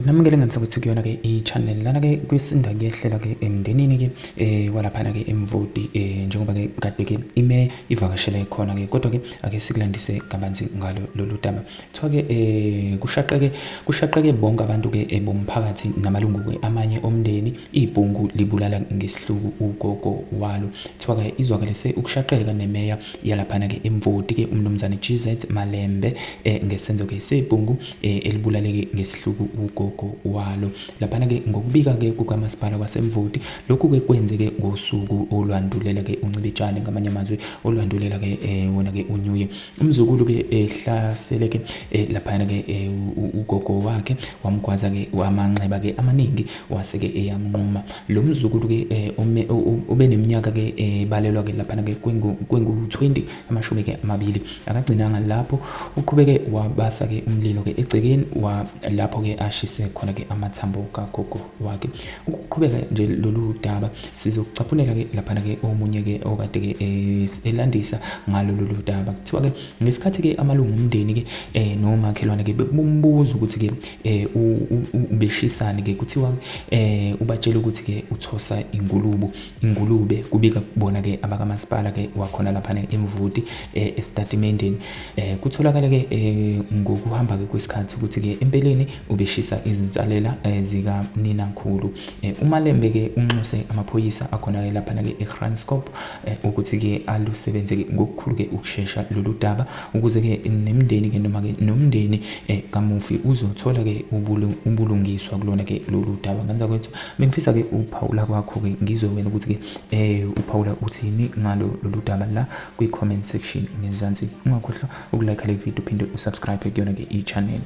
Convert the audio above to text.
Namukele ngane zakwethu kuyona-ke i-channel lana-ke kwisinda kuyehlela-ke emndenini-ke eh walaphana-ke emvoti eh njengoba-ke kade-ke ime ivakashele khona-ke kodwa-ke ake sikulandise kabanzi ngalo lolu daba kuthiwa-ke eh kushaqeke kushaqeke bonke abantu-ke eh, bomphakathi namalungu-ke amanye omndeni ibhungu libulala ngesihluku ugogo walo kuthiwa-ke izwakalise ukushaqeka nemeya yalaphana-ke emvoti-ke umnumzane GZ Malembe eh, ngesenzo-ke sebhungu eh, elibulaleke ngesihluku ugogo walo. Laphana-ke ngokubika-ke kukamasipala waseMvoti, lokhu-ke kwenzeke ngosuku olwandulela-ke uNcibijane, ngamanye amazwi olwandulela-ke eh, wona-ke uNyuye. Umzukulu-ke ehlaseleke eh, laphana-ke eh, ugogo wakhe wamgwaza-ke amanxeba-ke amaningi wase-ke eyamnquma. Lo mzukulu-ke eh, ubeneminyaka-ke ebalelwa-ke laphana-ke kwengu-20 amashumi-ke amabili. Akagcinanga lapho, uqhubeke wabasa-ke umlilo-ke egcekeni wa lapho-ke ashise khona-ke amathambo kagogo wakhe. Ukuqhubeka nje lolu daba sizokucaphunela-ke laphana-ke omunye-ke okade-ke eh, elandisa ngalo lolu daba. Kuthiwa-ke ngesikhathi-ke amalungu omndeni-ke eh, nomakhelwane-ke bebumbuza ukuthi-ke eh, ubeshisani-ke kuthiwa ubatshela ukuthi-ke uthosa ingulubu ingulube kubika bona ke abakamasipala ke wakhona laphana eMvuti eh, esitatimendeni eh, kutholakala ke eh, ngokuhamba ke kwesikhathi ukuthi ke empeleni ubeshisa izinsalela zika ninakhulu uMalembe ke unxuse amaphoyisa akhona ke laphana ke eKranskop ukuthi ke alusebenze ke ngokukhulu ke ukushesha lolu daba ukuze ke nemndeni ke noma ke nomndeni kamufi uzothola ke ubulungiswa kulona ke lolu daba ngenza kwethu Bengifisa ke uphawula kwakho ke ngizwe wena ukuthi ke eh uphawula uthini ngalo lolu daba la kwi comment section ngezansi. Ungakhohlwa ukulike le video uphinde usubscribe kuyona ke i-channel.